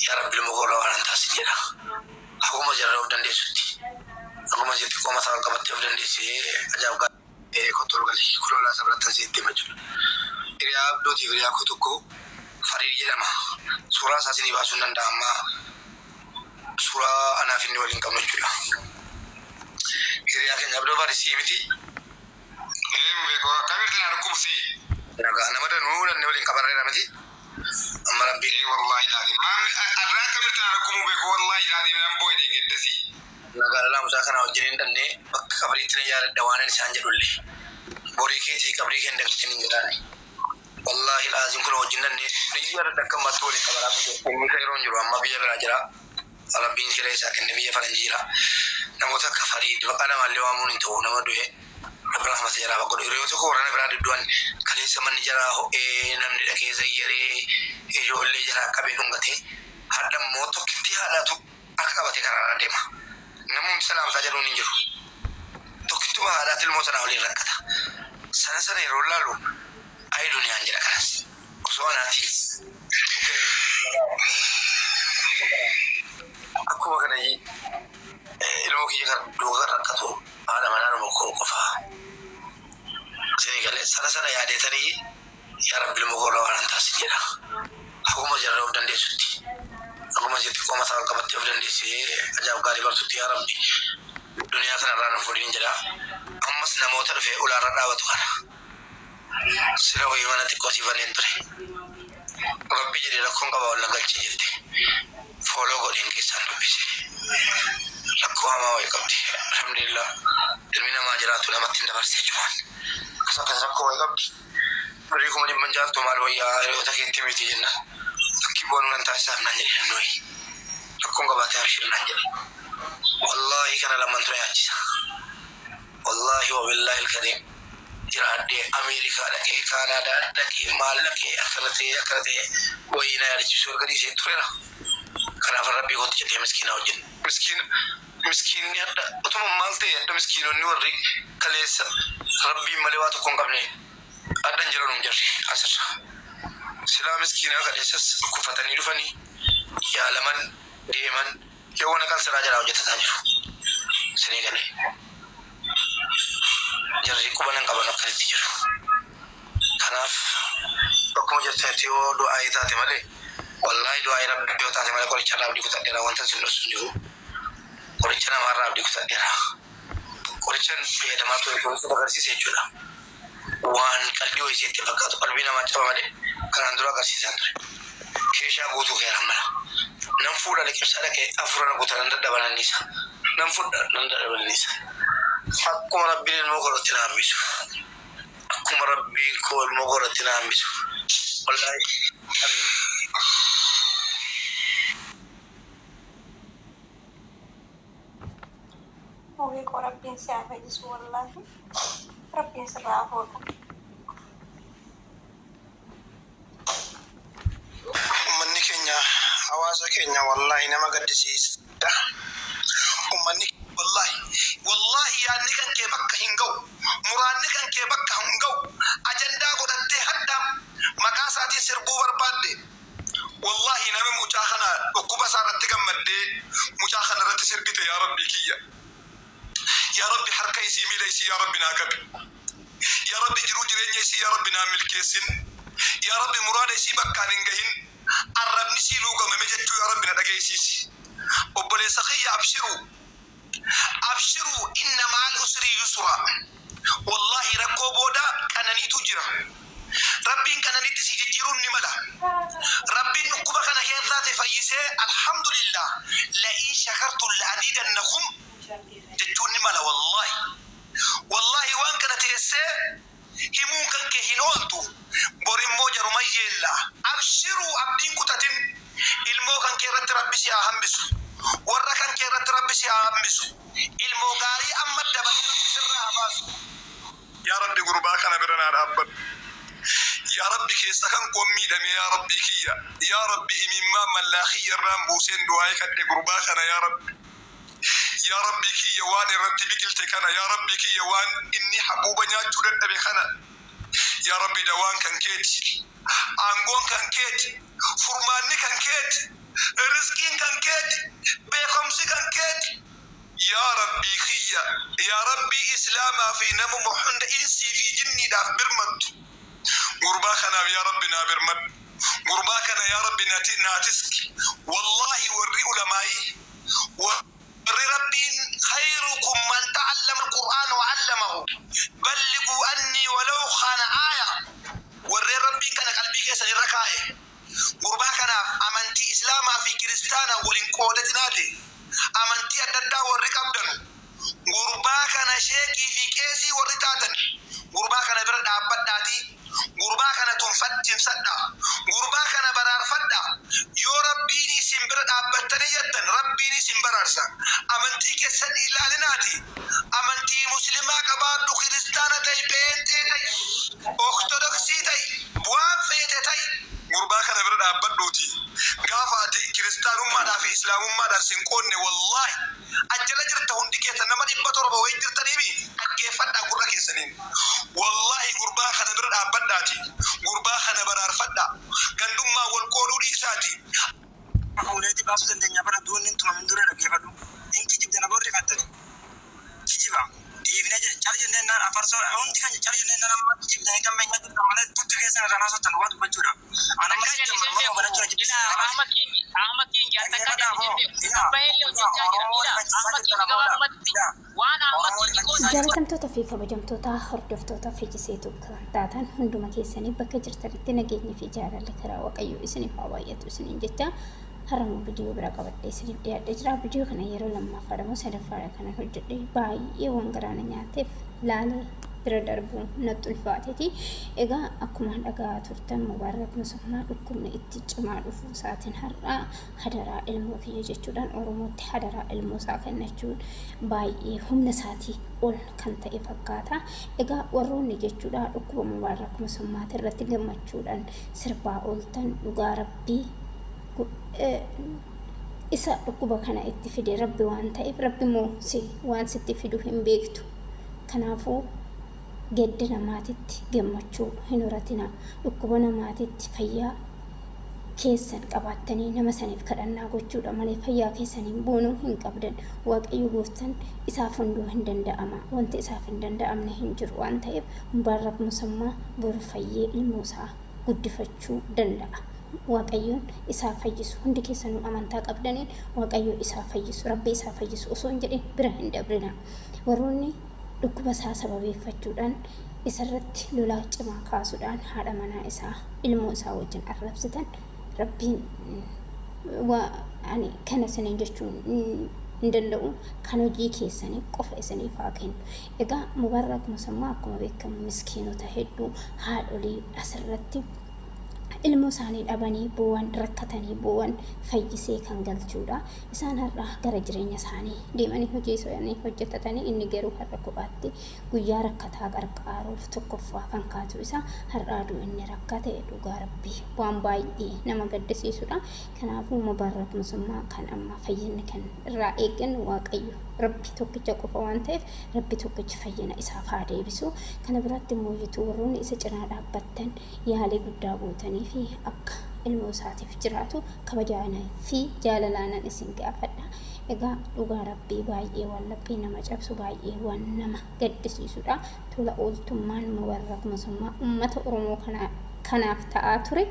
Yaa Rabbi ilmoo koo irraa waan hin taasisin jedha. Haguma jarra of dandeessutti. Haguma ishee xiqqoo mataa ol qabattee of dandeessee ajaa'ib gaarii. Kottu ol gali. Kunoo laa isa birattan sitti hima jechuudha. Hiriyaa Abdootiif hiriyaa koo tokko Fariid jedhama. Suuraa isaa isinii baasuu hin danda'a amma suuraa anaaf inni waliin qabnu jechuudha. Hiriyaa keenya Abdoo Farid sii miti. Ee mube koo akkam jirta naa dhukkubu sii. Nagaa nama danuu danne waliin qabarreera miti. Amma rabbiin. Ee wallahi laaziim maammi arraa akkam jirta naa dhukkubu mube koo wallahi laaziim nan boo'e dheengedda sii. Nagaa dhalaa mucaa kanaa wajjin hin dhannee bakka qabriitti na yaadadha waanan isaan jedhulle. Borii keetii qabrii kee hin dagatin hin jedhaani. Wallaahi laaziim kun wajjin dhannee ni yaadadha akka ammaatti waliin qabaraa ture. Inni kairoo hin jiru amma biyya biraa jira. Rabbiin siree isaa kenne biyya faranjii jira. Namoota akka Fariid maqaa namaallee waamuun hin ta'u nama du'e Rabbi rahmata jaraaf haa godhu. Hiriyoota koo warra na biraa duddu'an kaleessa manni jaraa ho'ee namni dhaqee zayyaree ijoollee jaraa qabee dhungatee hadha immoo tokkittii haadhaatu harka qabatee karaarra deema. Namumti salaamtaa jedhuun hin jiru. Tokkittuma haadhaatu ilmoo sanaa waliin rakkata. Sana sana yeroo laalu ayi duniyaan jedha kanas. Osoo anaatii akkuma kana ilmoo kiyya kan duuka rakkatu haadha manaadhuma koo qofa. Isinii galee sana sana yaadeetanii yaa Rabbi ilmoo koo irraa waan hin taasisin jedha. Haguma jarra of dandeessutti. Haguma ishee xiqqoo mataa ol qabattee of dandeessee ajaa'ib gaarii bartutti yaa Rabbi duniyaa kanarraa nu fuudhin jedha. Ammas namoota dhufe ulaarra dhaabatu kana. Sila wayii mana xiqqoo sii baneen ture. Rabbi jedhe rakkoon qaba ol na galchi jette. Follow godheen keessaan dubbise. Rakkoo hamaa wayii qabdi. Alhamdulillah ilmi namaa jiraatu namatti hin dabarse jechumaan. Akkas akkas rakkoo wayii qabdi. Birrii 600,000 caaltu maal wayyaa hiriyoota keetti miti jennaan. Lakki boonuu nan taasisaaf naan jedhe hannuyi. Rakkoon qabaate abshir naan jedhe. Wallaahi kana lamantu na yaachisa. Wallaahi wabillaahil kariim jiraadhee Ameerikaa dhaqee Kaanaadaa dhaqee maal dhaqee akkana ta'ee akkana ta'ee wayii na yaadachiisuu erga dhiisee tureera. Kanaafan rabbii kootti jedhee miskiina wajjin miskiina miskiinni hadha utuma maal ta'e hadha miskiinonni warri kaleessa rabbiin malee waa tokko hin qabne hadha hin jiranum jarri asirra. Silaa miskiinaa kaleessas dhukkufatanii dhufanii yaalaman deeman Yoo wana kan siraa jalaa hojjetataa jiru. Isinii galee. Jarri quba nan qaban akkasitti jiru. Kanaaf bakkuma jirtanitti yoo du'aayii taate malee wallaahi du'aayii rabbi yoo taate malee qoricha irraa abdii kutadheera wanta isin dhossu hin jiru. Qoricha namaarraa abdii kutadheera. Qorichan fayyadamaa ture kunis agarsiisa jechuudha. Waan qalbii wayii itti fakkaatu qalbii namaa caba malee kanaan dura agarsiisaa ture. Keeshaa guutuu keeraan mala. Nan fuudha liqimsaa dhaqee hafuura na guuta nan dadhaba nan dhiisa. Nan fudha nan dadhaba nan dhiisa. Akkuma rabbiin ilmoo koo irratti na hambisu. Akkuma rabbiin koo ilmoo koo irratti na hambisu. Wallaahi ani Mubee koo rabbiin si haa fayyisu wallaahi rabbiin sirraa haa fuudhu. Ummanni keenya hawaasa keenya wallahi nama gaddisiisa. Ummanni wallahi wallahi yaadni kan kee bakka hin ga'u muraanni kan kee bakka hin ga'u ajandaa godhattee hadha maqaa isaatiin sirbuu barbaadde Wallahi nama mucaa kana dhukkuba isaa irratti gammaddee mucaa kana irratti sirbite yaa rabbii kiyya yaa rabbi harka isii miila isii yaa rabbi naa qabi yaa rabbi jiruu jireenya isii yaa rabbi naa milkeessin yaa rabbi muraada isii bakkaan hin gahin arrabni isii luugamame jechuu yaa rabbi na dhageessiisi obboleessa kiyya abshiruu Abshiruu inna ma'al usrii yusraa Wallahi rakkoo booda qananiitu jira. Rabbiin qananiitti sii jijjiiruun ni mala. Rabbiin dhukkuba kana keessaa si fayyisee alhamdulillah la'iin shakartum la'aziidannakum jechuun ni mala wallahi. Wallahi waan kana teessee himuun kan kee hin ooltu bor immoo jaruma yeella abshiruu abdiin kutatin ilmoo kan kee irratti rabbi si haa hambisu warra kan kee irratti rabbi si haa hambisu ilmoo gaarii amma dabalee rabbi sirraa haa baasu. Yaa rabbi gurbaa kana bira naa dhaabbadhu yaa rabbi keessa kan koon miidhame yaa rabbii kiyya yaa rabbi imimmaan mallaa kiyya irraan buuseen du'aa'ii kadhe gurbaa kana yaa rabbi Yaa Rabbii kiyya waan irratti biqilte kana yaa Rabbii kiyya waan inni habuuba nyaachuu dadhabe kana yaa Rabbi dawaan kan keeti aangoon kan keeti furmaanni kan keeti. fi namuma hunda insii fi jinniidhaaf birmattu. Gurbaa kanaaf yaa Rabbi naa birmadhu. Gurbaa kana yaa Rabbi naa tiski. Wallaahi warri ulamaa'ii warri Rabbiin khayrukum man ta'allama al-Qur'aana wa 'allamahu ballighuu annii walaw kana aaya warreen Rabbiin kana qalbii keessan irra kaa'e gurbaa kanaaf amantii Islaamaa fi Kiristaanaan wal hin qoodatinaati amantii adda addaa warri qabdanu Gurbaa kana sheekii fi qeesii warri taatan gurbaa kana bira dhaabbadhaatii gurbaa kana timsadhaa. Gurbaa kana baraarfadhaa. Yoo Rabbiin isin bira dhaabbattanii jettan Rabbiin isin baraarsa. Amantii keessan hin ilaalinaatii amantii muslimaa qabaadhu kiristaana ta'i pheenxee ta'i oktodoksii ta'i waan feete ta'i. Gurbaa kana bira dhaabbadhuutii gaafa ati kiristaanummaadhaa fi islaamummaadhaan sin qoodne wallaahi Ajjala jirta hundi keessan nama 700 wayi jirtaniimi dhaggeeffadhaa gurra keessaniin. Wallaahi gurbaa kana bira dhaabbadhaati gurbaa kana baraarfadhaa. Gandummaan wal qooduu dhiisaati. Fuuneeti baasuu dandeenya bara duun hin tumamin dura dhaggeeffadhu. Hin kijibda na boorri fattani. Kijiba. Dhiifne cal jennee naan afarsoo hundi kan cal jennee naan amma kijibdanii kan meenyaa jirtan malee takka keessan irraan haasoftan waa dubbachuudha. An amma Takkaa si jallisee jammar hin morma beeku. banachuu na Ila jibbisiisa kalaas. Ahmad King, Ahmad King an takkaa Dhaggeeffadhaa jallisee boo hin beeku. ilaa Abbaayillee ilaa hojjechaa jira. Oromoo Ila rifachiisaa Ahmad jirtan King abooda gabaabumatti ilaa waan Ahmad Oromoo King rifachiisaa gootan Jaalatamtoota fi kabajamtoota hordoftoota Fijiseetu kan taatan hunduma keessanii bakka jirtanitti nageenyi fi jaalalli karaa Waaqayyoo isiniif haa baay'atu isiniin jecha har'a immoo viidiyoo biraa qabadhee isiniif dhiyaadhee jira. Viidiyoo kana yeroo lammaffaadha moo sadaffaadha kanan hojjedhe baay'ee waan garaa na nyaateef laalee bira darbuun natti ulfaateeti. Egaa akkuma dhaga'aa turtan Mubaarak Musammaa dhukkubni itti cimaa dhufuu isaatiin har'a hadaraa ilmoo kiyya jechuudhaan Oromootti hadaraa ilmoo isaa kennachuun baay'ee humna isaatii ol kan ta'e fakkaata. Egaa warroonni jechuudha dhukkuba Mubaarak Musammaati irratti gammachuudhaan sirbaa ooltan dhugaa Rabbii isa dhukkuba kana itti fide Rabbi waan ta'eef Rabbi immoo si waan sitti fidu hin beektu. Kanaafuu gadda namaatitti gammachuu hin horatinaa. Dhukkuba namaatitti fayyaa keessan qabaattanii nama saniif kadhannaa gochuudha malee fayyaa keessaniin boonuu hin qabdan. Waaqayyo gooftan isaaf hunduu hin danda'ama. Wanti isaaf hin danda'amne hin jiru waan ta'eef Mubaarak Musammaa boru fayyee ilmoo isaa guddifachuu danda'a. Waaqayyoon isaa fayyisu. Hundi keessanuu amantaa qabdaniin Waaqayyo isaa fayyisu, Rabbi isaa fayyisu osoo hin jedhin bira hin dabrinaa. Warroonni dhukkuba isaa sababeeffachuudhaan isarratti lolaa cimaa kaasuudhaan haadha manaa isaa ilmoo isaa wajjin arrabsitan Rabbiin waa ani kana isiniin jechuun hin danda'u kan hojii keessanii qofa isiniif haa kennu. Egaa Mubarak Musammaa akkuma beekamu miskiinota hedduu haadholii asirratti ilmoo isaanii dhabanii boo'an rakkatanii boo'an fayyisee kan galchuudha. Isaan har'a gara jireenya isaanii deemanii hojii isaanii hojjetatanii inni garuu har'a kophaatti guyyaa rakkataa qarqaaruuf tokkoffaa kan kaatu isa har'a aduu inni rakkate dhugaa Rabbii waan baay'ee nama gaddisiisudha. Kanaafuu Mubarak Musummaa kan amma fayyinni kan irraa eeggannu Waaqayyo Rabbi tokkicha qofa waan ta'eef Rabbi tokkichi fayyina isaaf haa deebisu. Kana biratti immoo yituu warroonni isa cinaa dhaabbattan yaalii guddaa gootanii fi akka ilmoo isaatiif jiraatu kabajaana fi jaalalaanan isin gaafadha. Egaa dhugaa Rabbii baay'ee waan laphee nama cabsu baay'ee waan nama gaddisiisudha. Tola ooltummaan Mubarrak Masummaa ummata Oromoo kana kanaaf ta'aa ture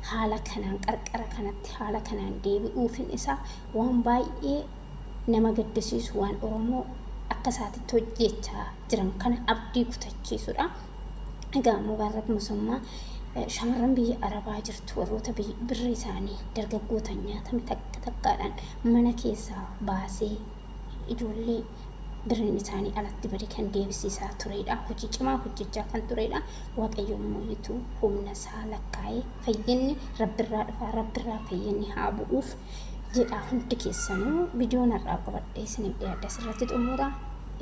haala kanaan qarqara kanatti haala kanaan deebi'uufin isaa waan baay'ee nama gaddisiisu waan Oromoo akka isaatitti hojjechaa jiran kana abdii kutachiisudha. Egaa Mubarak Musummaa shamarran biyya Arabaa jirtu warroota birrii isaanii dargaggootaan nyaatame takka takkaadhaan mana keessaa baasee ijoollee birriin isaanii alatti bade kan deebisiisaa turedha. Hojii cimaa hojjechaa kan turedha. Waaqayyo immoo yituu humna isaa lakkaa'ee fayyinni Rabbirraa dhufa Rabbirraa fayyinni haa bu'uuf jedhaa hundi keessanuu viidiyoon har'aaf qabadhee isiniif dhiyaadhe asirratti xumura.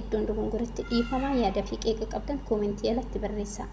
Iddoon dogongoretti dhiifama yaada fi qeeqa qabdan koomentii jalatti barreessaa.